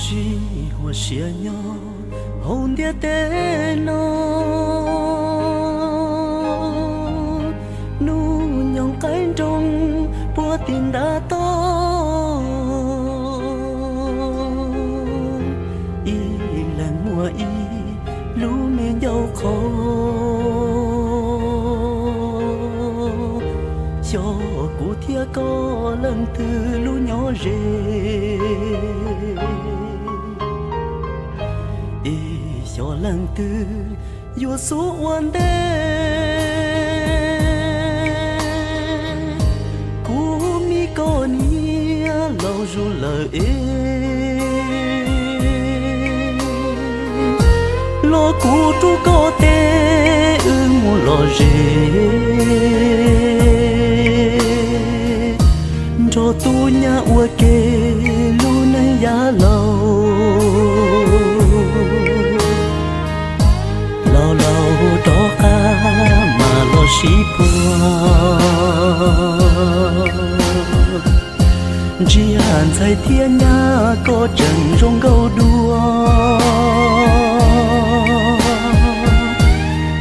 Tsis huam siab nyob hauv ntiaj teb no, hnub nyoog qaib nroog puag tim ntav toj, ib leeg muaj ib lub me ncauj qhov, xyov kuv thiab koj leej twg lub nyob ze. Es xyov leej twg yuav xub ua ntej, kuv me koj niam laus zus lawm es, los kuv rub koj tes wb mus lom zem, nrog tub nyab ua ke lub neej yav laus. Laus laus rov qab mas los sib puag, ntsia ntxhais thiab nyab koj tseem zoo nkauj dua,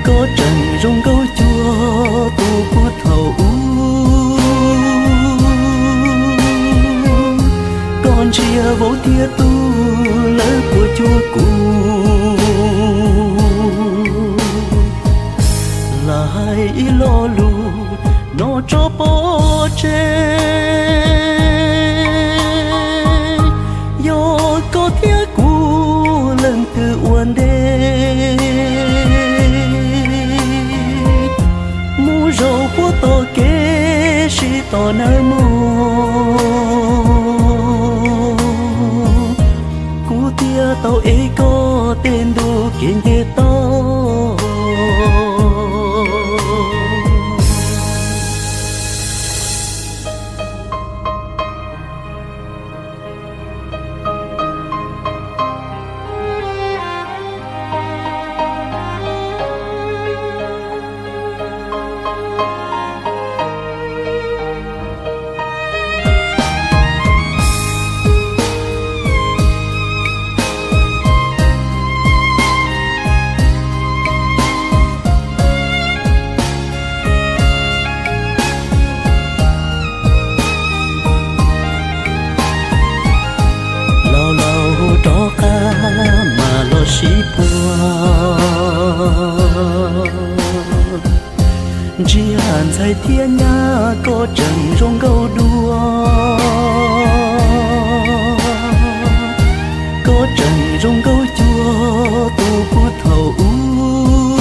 koj tseem zoo nkauj cuag tus puag thaum ub. Koj ntsia vauv thiab tub lawv puas cuag kuv, lam hais ib lo lus no tso pov tseg. Yog koj thiab kuv leej twg ua ntej, mus zaum puag tom kev sib tos nawb mog, kuv thiaj tau ev koj tej ntu kev nce toj. Laus laus rov qab mas los sib puag, ntsia ntxhais thiab nyab koj tseem zoo nkauj dua, koj tseem zoo nkauj cuag tus puag thaum ub.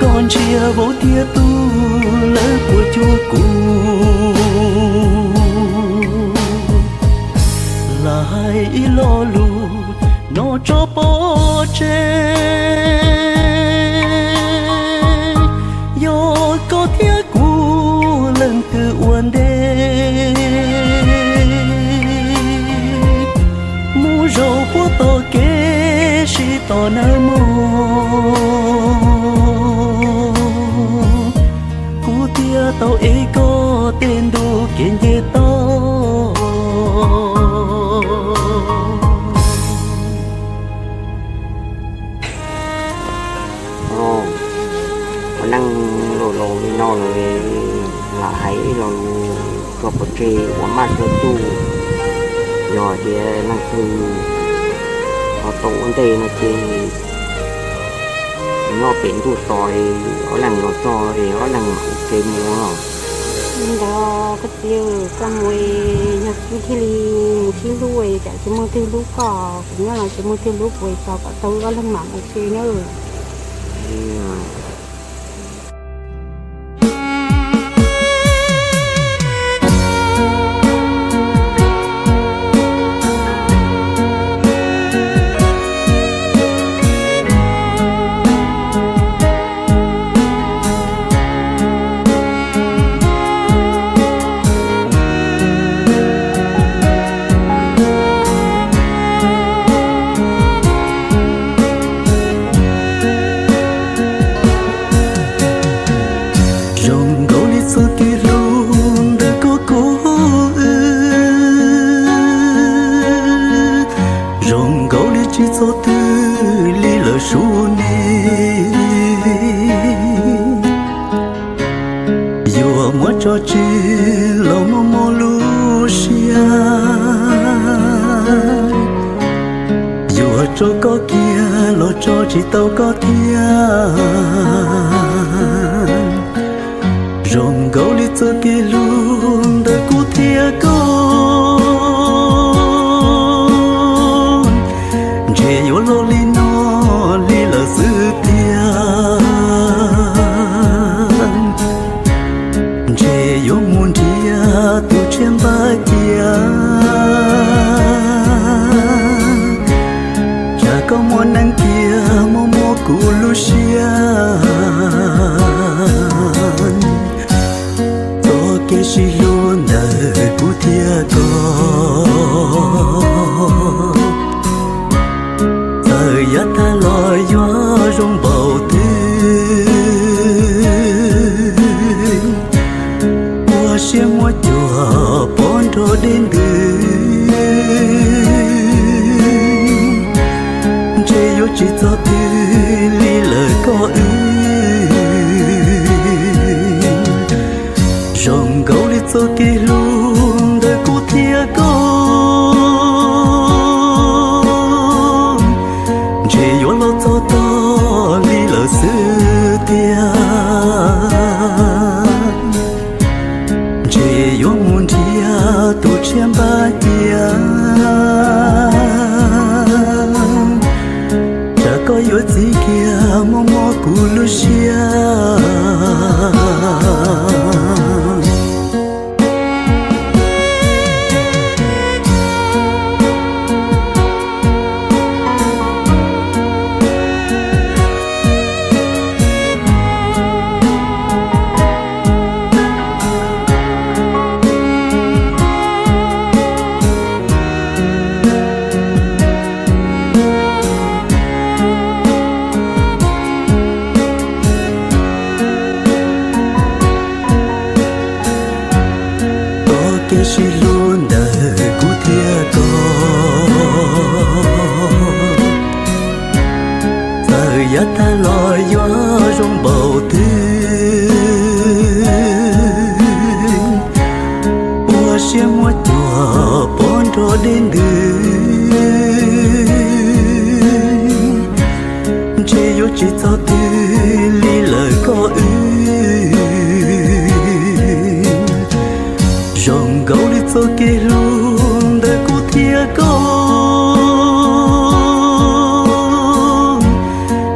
Koj ntsia vauv thiab tub lawv puas cuag kuv, lam hais ib lo lus no tso pov tseg. Yog koj thiab kuv leej twg ua ntej, mus zaum puag tom kev sib tos nawb mog, kuv thiaj tau ev koj tej ntu kev nce toj. Ua neej laus laus li no lawm, lam hais ib lo lus tso pov tseg ua maj tsuag tuj. Yog tias leej twg ho tau ua ntej no ces nyob pem ntuj tos, ob leeg los txog es ob leeg mam ua ke mus. Li ntawd koj txiv, koj mus yog kuv thiaj li mus sib hlub, tsam tsis muaj twg hlub koj, kuv nyob los tsis muaj twg hlub kuv, tos kom tau ob leeg mam mus ke nawb. Sub nis yuav muab tso tseg los muaj muaj lub siab, yuav tso koj kiag los tso tsis tau koj thiab. Zoo nkaus li txoj kev hlub ntawm kuv thiab koj, ntshe yuav los li no li lawm xwb tiag. Ntshe yuav mus nrhiav tus tshiab npab cia, tsam koj muaj neej kiag muaj muaj kuv lub siab. Txoj kev sib hlub ntawm kuv thiab koj, txawm yav tag los yuav zoo npaum twg, ua siab muab cuag pov nrog dej ntws. Ntshe yuav tsis txog twg li lawm koj wb. Zoo nkaus li txoj kev hlub ntawm kuv thiab koj, ntshe yuav los txog tog li lawm xwb tiag. Ntshe yuav mus nrhiav tus tshiab npab cia, tsam koj yuav txi kiag muaj muaj kuv lub siab. Txoj kev sib hlub ntawm kuv thiab koj, txawm yav tag los yuav zoo npaum twg, ua siab muab cuag pov nrog dej ntws. Ntshe yuav tsis txog twg li lawm koj wb. Zoo nkaus li txoj kev hlub ntawm kuv thiab koj,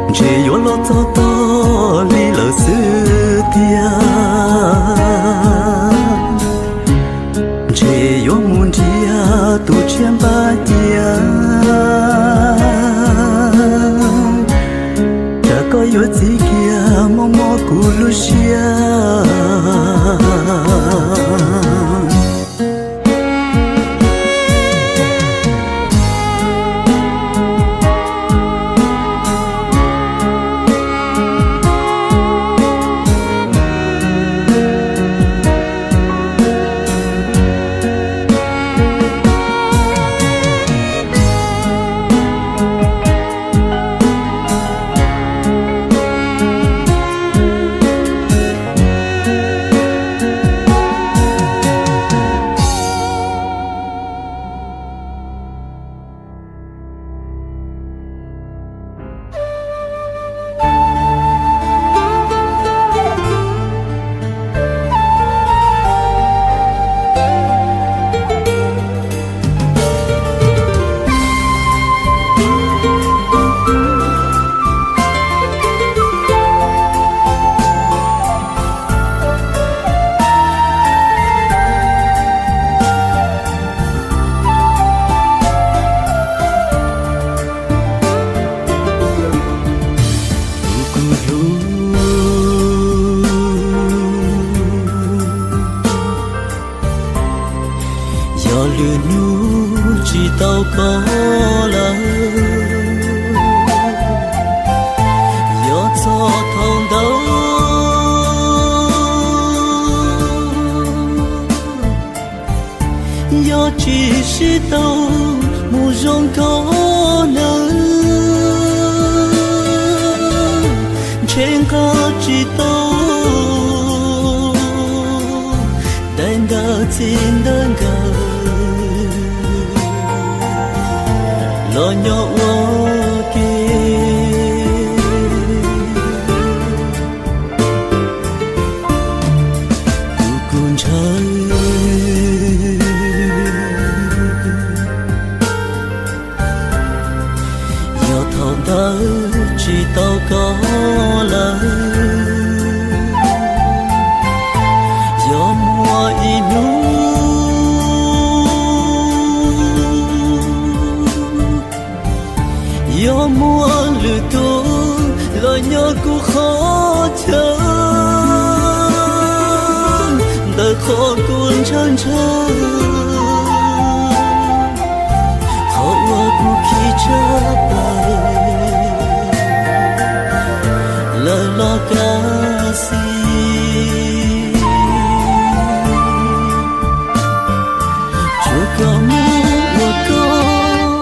ntshe yuav los txog tog li lawm xwb tiag. Ntshe yuav mus nrhiav tus tshiab npab cia, tsam koj yuav txi kiag muaj muaj kuv lub siab. Tus kws hlub, yog lwm hnub tsis tau koj lawm, yog txog thaum ntawd, yog tsis sib tau mus zoo nkauj nawb. tsis tau daim ntawv txiv ntawv nkawm los nyob ua ke. Kuv kuv ntshaw yog thaum ntawd tsis tau koj lawm, yog muaj ib hnub yog muaj lwm tus los nyob kuv qhov chaw, ntawm qhov kuv ntshaw ntshaw, qhov uas kuv khib tshaj plaws lawm los kav xij. Tsuav koj mus ua koj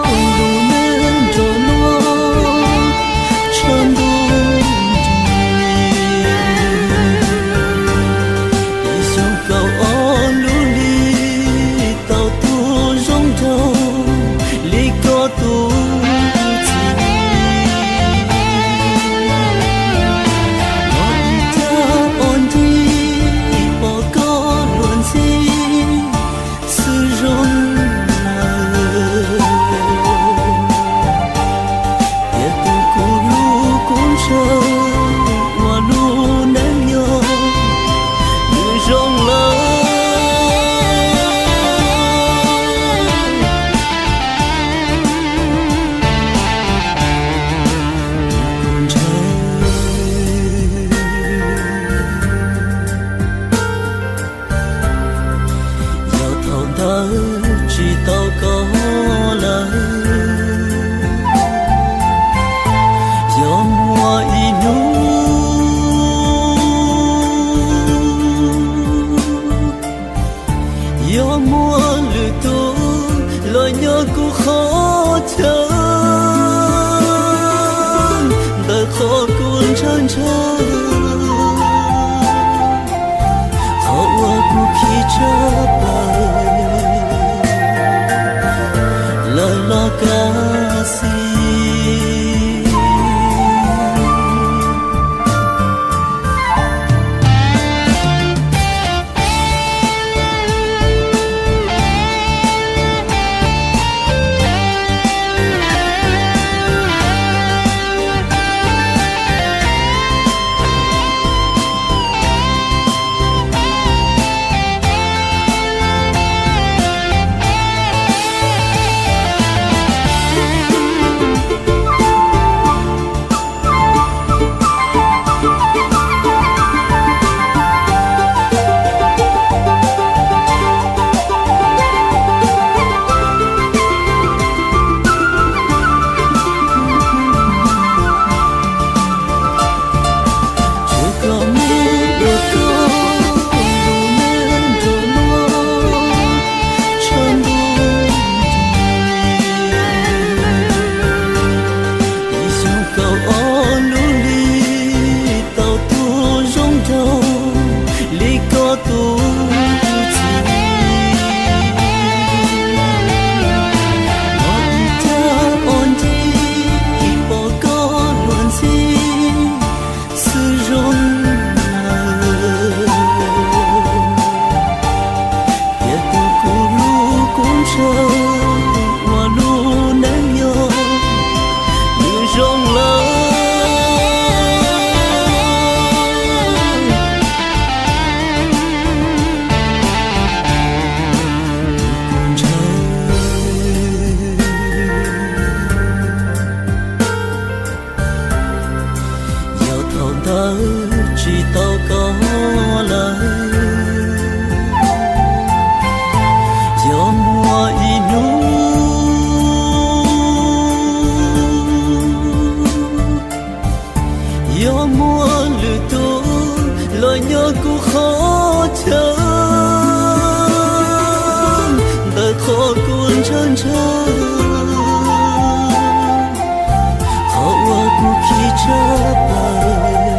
lub neej nrog luag tshav ntuj nrig, ib xyoos kaum ob lub hli tau tu zoo nraug li koj tus txiv. Los ib tag ob ncig pom koj luag ntxhi xwb zoo lawm. Tiam tus kuv hlub kuv ntshaw ua lub neej yog nws zoo lawm. Kuv ntshaw yog thaum ntawd tsis tau koj lawm, yog muaj ib hnub yog muaj lwm tus los nyob kuv qhov chaw, ntawm qhov kuv ntshaw ntshaw, qhov uas kuv khib tshaj plaws lawm los kav xij. Tsuav koj mus ua koj lub neej nrog luag tshav ntuj nrig, ib xyoos kaum ob lub hli tau tu zoo nraug li koj tus txiv. Los ib tag ob ncig pom koj luag ntxhi xwb zoo lawm. Tiam tus kuv hlub kuv ntshaw ua lub neej yog nws zoo lawm. Kuv ntshaw yog thaum ntawd tsis tau koj lawm, yog muaj ib hnub yog muaj lwm tus los nyob kuv qhov chaw, ntawm qhov kuv ntshaw ntshaw, qhov uas kuv khib tshaj plaws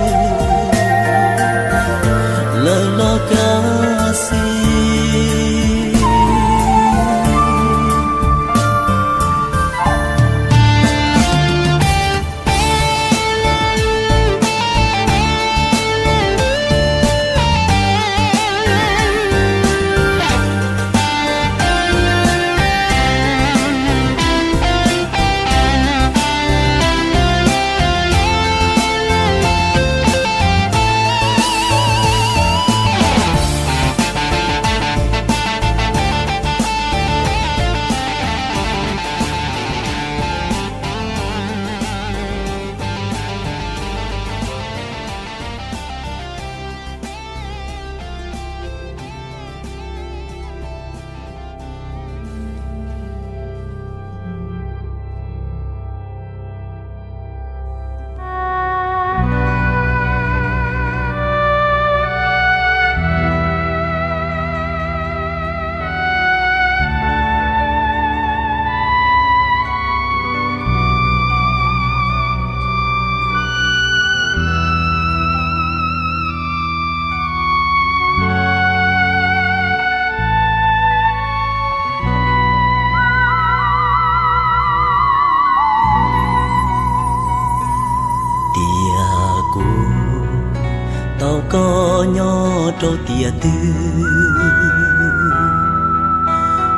rau tiam twg.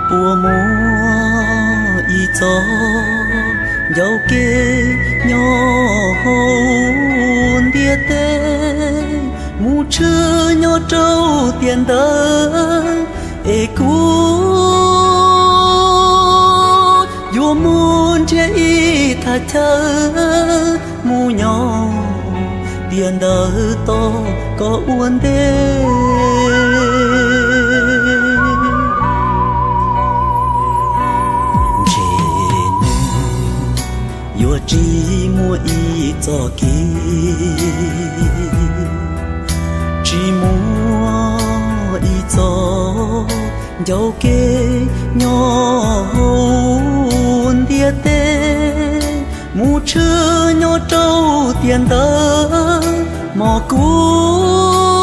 Puas muaj ib txoj ncauj kev nyob hauv ntiaj teb, mus tshwm nyob rau tiam ntawd, es kuv yuav mus nrhiav ib thaj chaw mus nyob tiam ntawd tos koj ua ntej. Ntshe nws yuav tsis muaj ib txoj kev, tsis muaj ib txoj ncauj kev nyob hauv ntiaj teb, mus tshwm nyob rau tiam ntawd, hmo kuv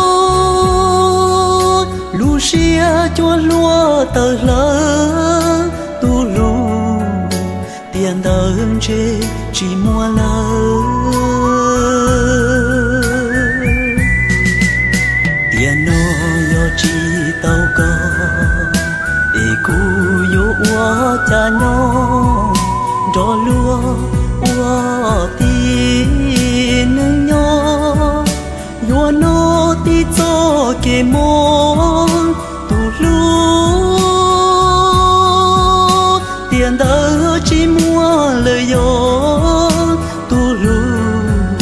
lub siab cuag hlua tawm hlaws, tus hlub tiam ntawd ntshe tsis muaj lawm. Tiam no yog tsis tau koj, es kuv yuav ua cas nyob, nrog luag ua tib neeg nyob, yuav noj tib txoj kev mob, tus hlub tiam ntawd tsis muaj lawm, yog tus hlub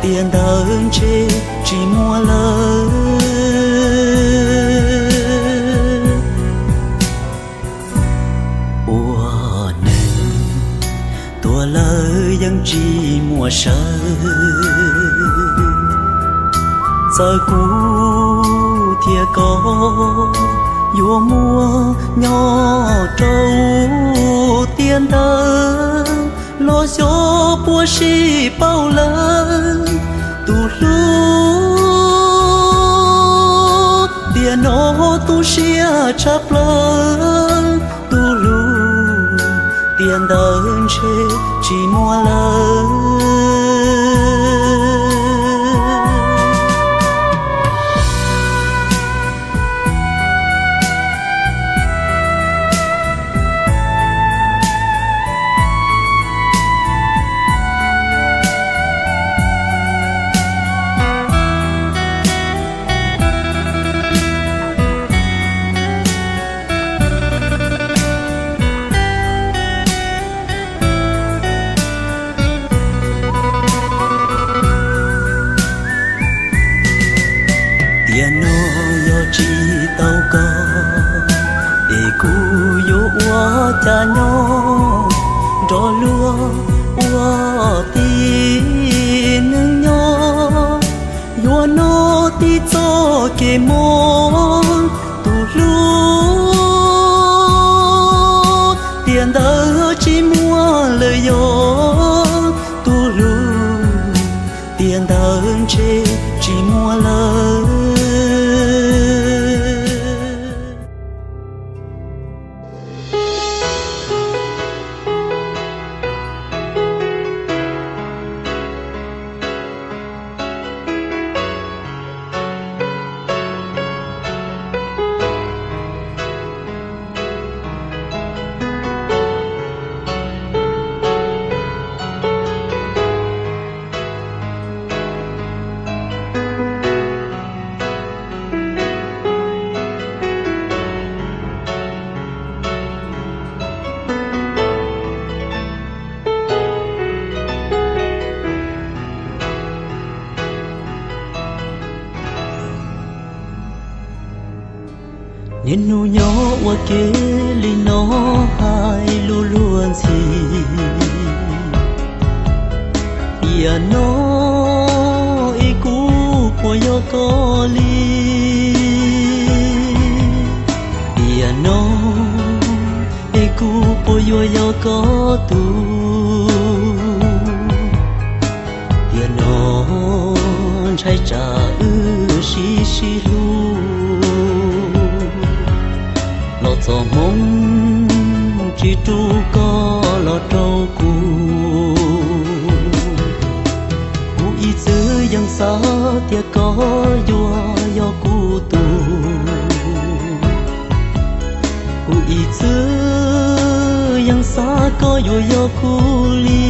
tiam ntawd ntshe tsis muaj lawm. Ua neeg tuag lawm yeej tsis muaj sawv, txawm kuv thiab koj yuav muaj nyob rau tiam ntawd, los xyov puas sib paub lawm, tus hlub tiam no tu siab tshaj plaws, tus hlub tiam ntawd ntshe tsis muaj lawm. Tiam no yog tsis tau koj, es kuv yuav ua cas nyob, nrog luag ua tib neeg nyob, yuav noj tib txoj kev mob, tus hlub tiam ntawd tsis muaj lawm, yog tus hlub tiam ntawd ntshe tsis muaj lawm. Niaj hnub nyob ua ke li no hais lus luag ntxhi. Tiam no es kuv puas yog koj li? Tiam no es kuv puas yuav yog koj tus? Tiam no ntshai tsam wb sib sib hlub, los txog hmo tsis rub koj los rau kuv. Kuv ib txwm yeej xav tias koj yuav kuv tus. Kuv ib txwm yeej xav koj yuav yog kuv li,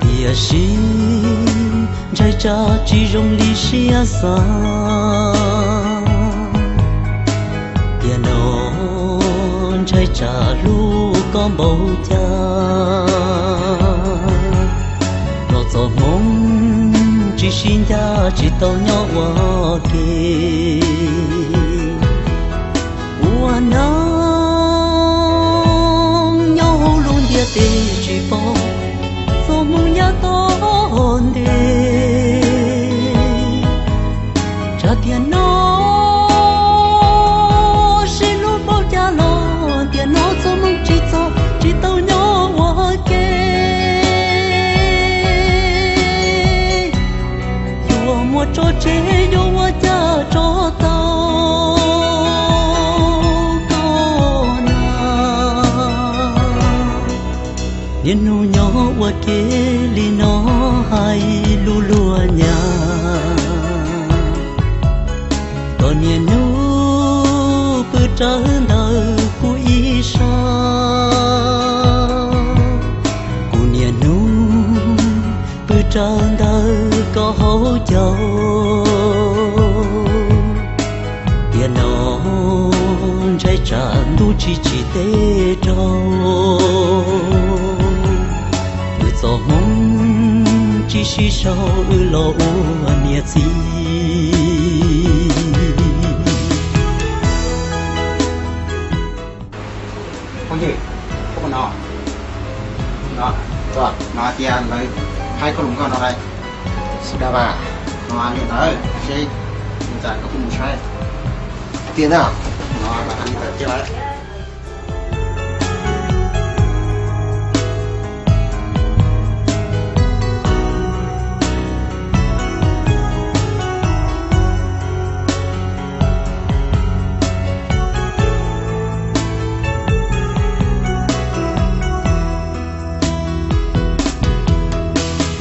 tiam sis ntshai tsam tsis zoo li siab xav. Tiam no ntshai tsam hlub koj npaum cas, los txoj hmoov tsis sib ncaj tsis tau nyob ua ke. Ua neej nyob hauv lub ntiaj teb tsis paub txoj hmoov yav tom ntej. Tsam tiam no sib hlub paub cas los tiam no txoj hmoov tsis txog tsis tau nyob ua ke. Yuav muaj tso tseg yuav ua cas tso tau koj na. Niaj hnub nyob ua ke li no hais lus luag nyab. Koj niaj hnub pw rawv ntawm kuv ib sab, kuv niaj hnub pw rawv ntawm koj hauv caug. Tiam no ntshai tsam ntuj tsis tsim teb rau, wb txoj hmoov tsis sib sau wb los ua niam txiv. Phooj ywg, koj puas hnov, no, no tias lawv thaij koj lus nkauj no lawm. Sawv daws, no li ntawd seb, ntxawm koj puas mus saib tiag na. No li ntawd tiag lawm.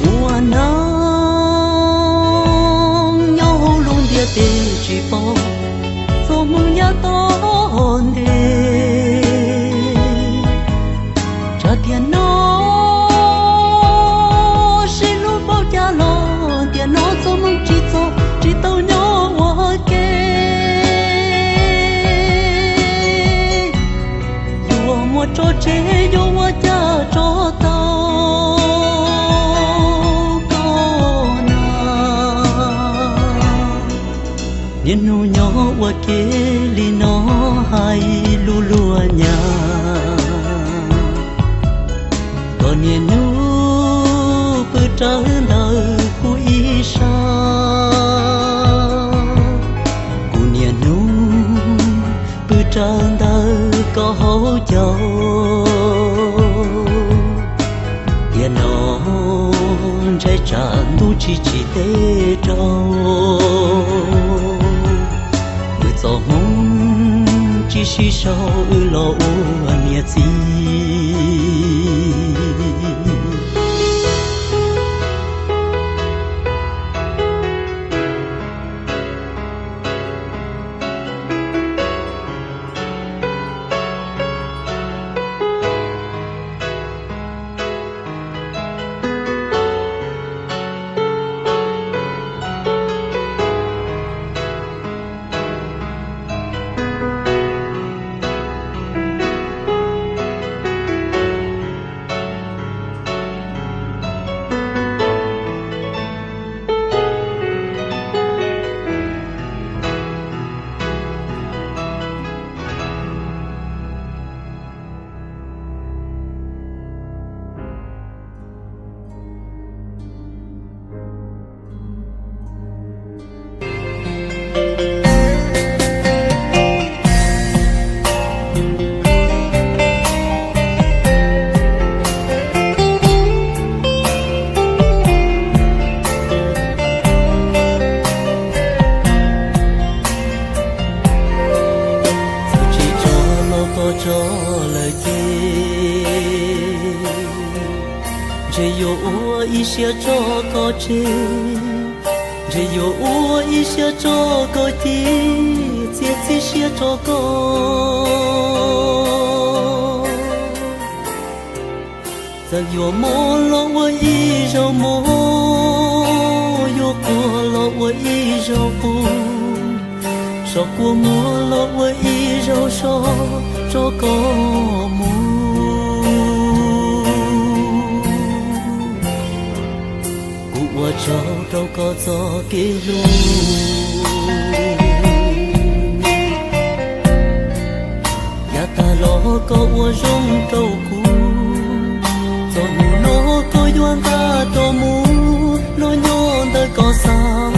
Ua neej nyob hauv lub ntiaj teb tsis paub txoj hmoov yav tom ntej. Tsam tiam no sib hlub paub cas los tiam no txoj hmoov tsis txog tsis tau nyob ua ke. Yuav muaj tso tseg yuav ua cas tso tau koj na. Niaj hnub nyob ua ke li no hais lus luag nyab. Koj niaj hnub pw rawv ntawm kuv ib sab, kuv niaj hnub pw rawv ntawm koj hauv caug. Tiam no ntshai tsam ntuj tsis tsim teb rau, wb txoj hmoov tsis sib sau wb los ua niam txiv. Txawm tsis tso los tso lawm ces, ntshe yuav ua ib siab tso koj tseg. Ntshe yuav ua ib siab tso koj cia, txiav txim siab rau koj. Txawm yuav mob los ua ib zaug mob, yuav quaj los ua ib zaug quaj, txhob kua muag los ua ib zaug sov tso koj mus. Kuv ua tsaug rau koj txoj kev hlub, yav tag los koj ua zoo rau kuv. Txog hnub no koj yuav nqa rov mus los nyob ntawm koj xav.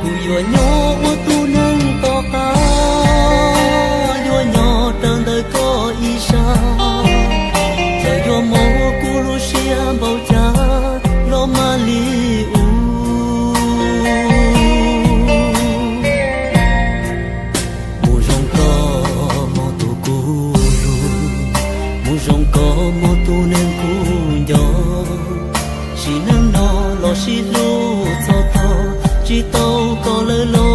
Kuv yuav nyob ua tus neeg tom qab, yuav nyob raws ntawm koj ib sab. Txawm yuav mob kuv lub siab npaum cas los mam li ua. Mus zoo koj mus tus kuv hlub, mus zoo koj mus tus neeg kuv nco. Sim neej no los sib hlub txog tog, tsis tau koj lawm los.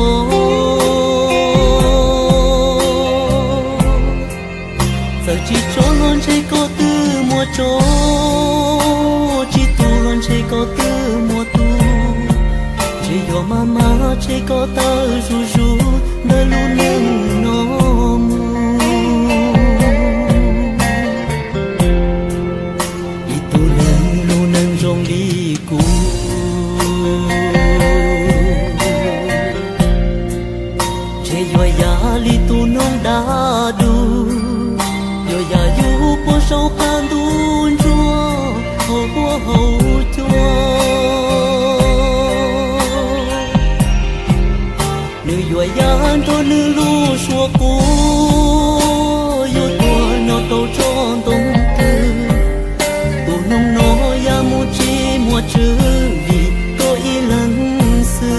Txawm tsis tso los ntshe koj twb muaj tso, tsis tu los ntshe koj twb muaj tu. Ntshe yuav maj mam tseg koj tawm zuj zus ntawm lub neej no mus. Ib tug neeg lub neej zoo li kuv, ntshe yuav yam li tus noog dab dub, yuav yam yus puag saum qab ntuj ntsuab hauv huab hauv cua. Nws yuav yam nrog nws lub suab quav, yuav tuag nyob rau tsob ntoo twg. Tus noog no yam mus tsis muaj tswv vim koj ib leeg xwb.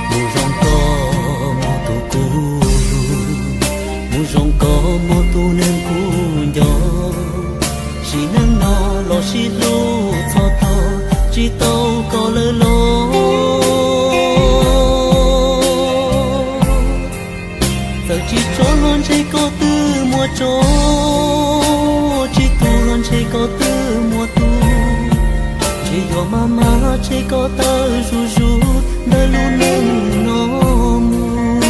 Mus zoo koj mus tus kuv hlub, mus zoo koj mus tus neeg kuv nco. Sim neej no los sib hlub txog tog, tsis tau koj lawm los. Txawm tsis tso los ntshe koj twb muaj tso, tsis tu los ntshe koj twb muaj tu. Ntshe yuav maj mam tseg koj tawm zuj zus ntawm lub neej no mus.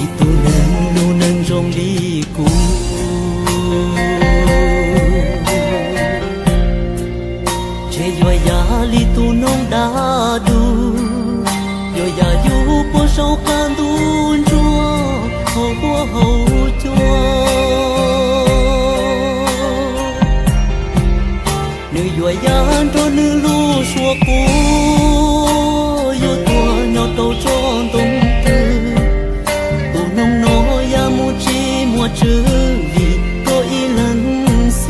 Ib tug neeg lub neej zoo li kuv, ntshe yuav yam li tus noog dab dub, yuav yam yus puag saum qab ntuj ntsuab hauv huab hauv cua. Nws yuav yam nrog nws lub suab quav, yuav tuag nyob rau tsob ntoo twg. Tus noog no yam mus tsis muaj tswv vim koj ib leeg xwb.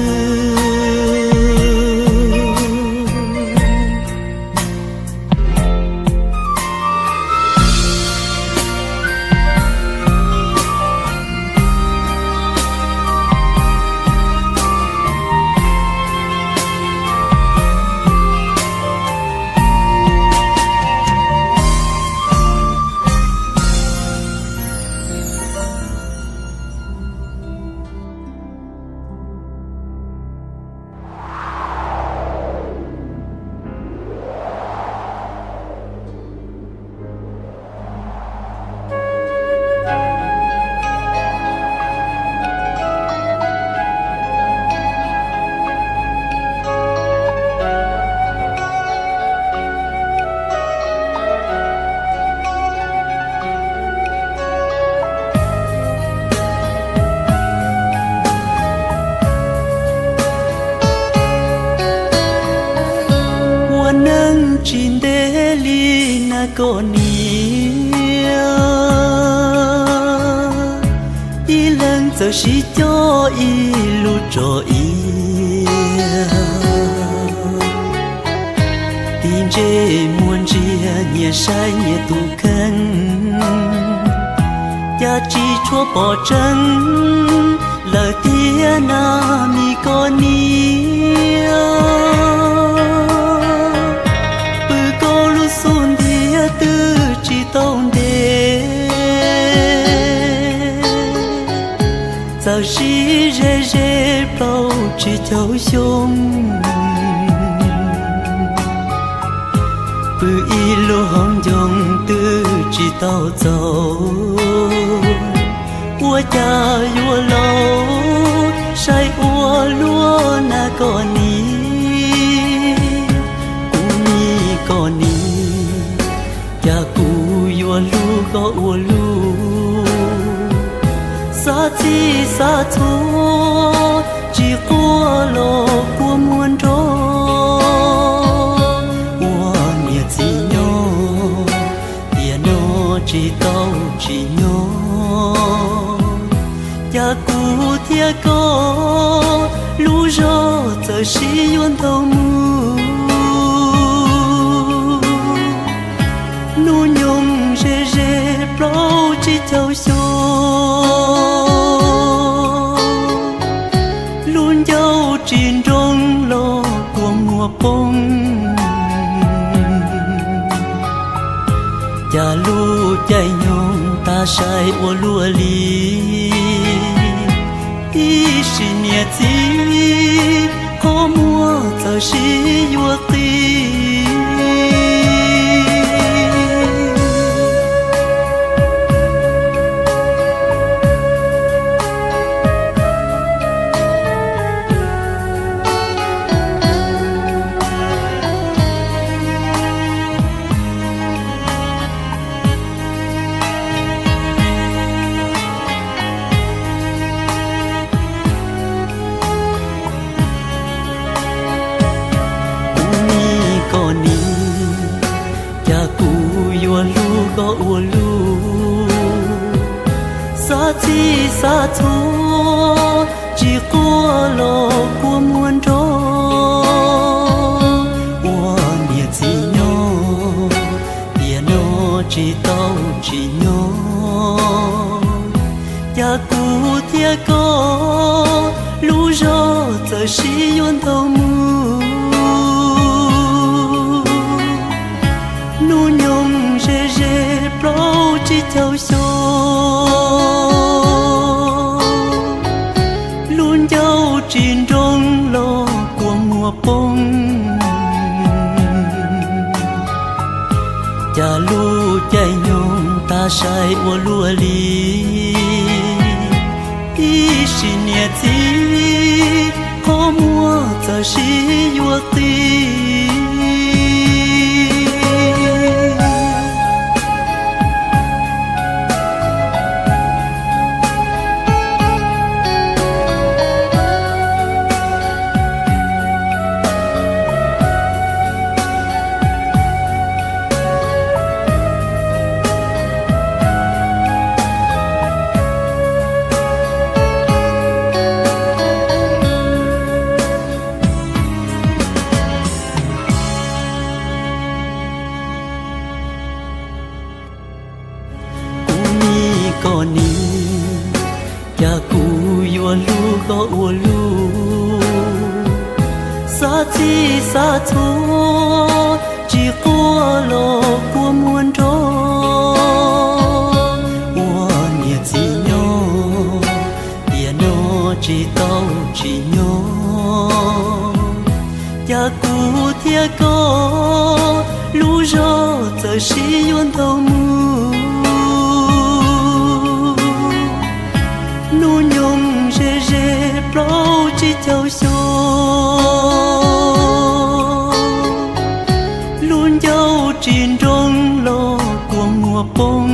Tsis ntev li na koj niam, ib leeg txawm sib coj ib lub tso iav, tig ntsej muag ntsia nyias saib nyias tus kheej, cas tsis tshua pom tseeb lawm thiab na mi koj niam. Pw koj lub xub ntiag twb tsis tau ntev, txawm sib ze ze plaub tsib caug xyoo. Pw ib lub hauv ncoo twb tsis tau txaus, ua cas yuav laus saib ua luaj na koj niam. Kuv niam koj niam, cas kuv yuav hlub koj ua luaj, xav txij xav txhua tsis quaj los kua muag nrov. Ua niam txiv nyob tiam no tsis tau tsim nyog, cas kuv thiab koj lub zog txawm sib yuav ntau mus. Hnub nyoog ze ze plaub tsib caug xyoo, lub ncauj tsis nroo los kua muag poob, cas lub caij nyoog tas sai ua luaj li. Ib sim niam txiv qhov muag txawm sib yuav qis. Kuv niam koj niam, cas kuv yuav hlub koj ua luaj, xav txij xav txhua tsis quaj los kua muag nrov. Ua niam txiv nyob tiam no tsis tau tsim nyog, cas kuv thiab koj lub zog txawm sib yuav ntau mus. Hnub nyoog ze ze plaub tsib caug xyoo, lub ncauj tsis nroo los kua muag poob, cas lub caij nyoog tas sai ua luaj li. Ib sim niam txiv qhov muag txawm sib yuav qis. Kuv niam koj niam, cas kuv yuav hlub koj ua luaj, xav txij xav txhua tsis quaj los kua muag nrov. Ua niam txiv nyob tiam no tsis tau tsim nyog, cas kuv thiab koj lub zog txawm sib yuav ntau mus. Hnub nyoog ze ze plaub tsib caug xyoo, lub ncauj tsis nroo los kua muag poob,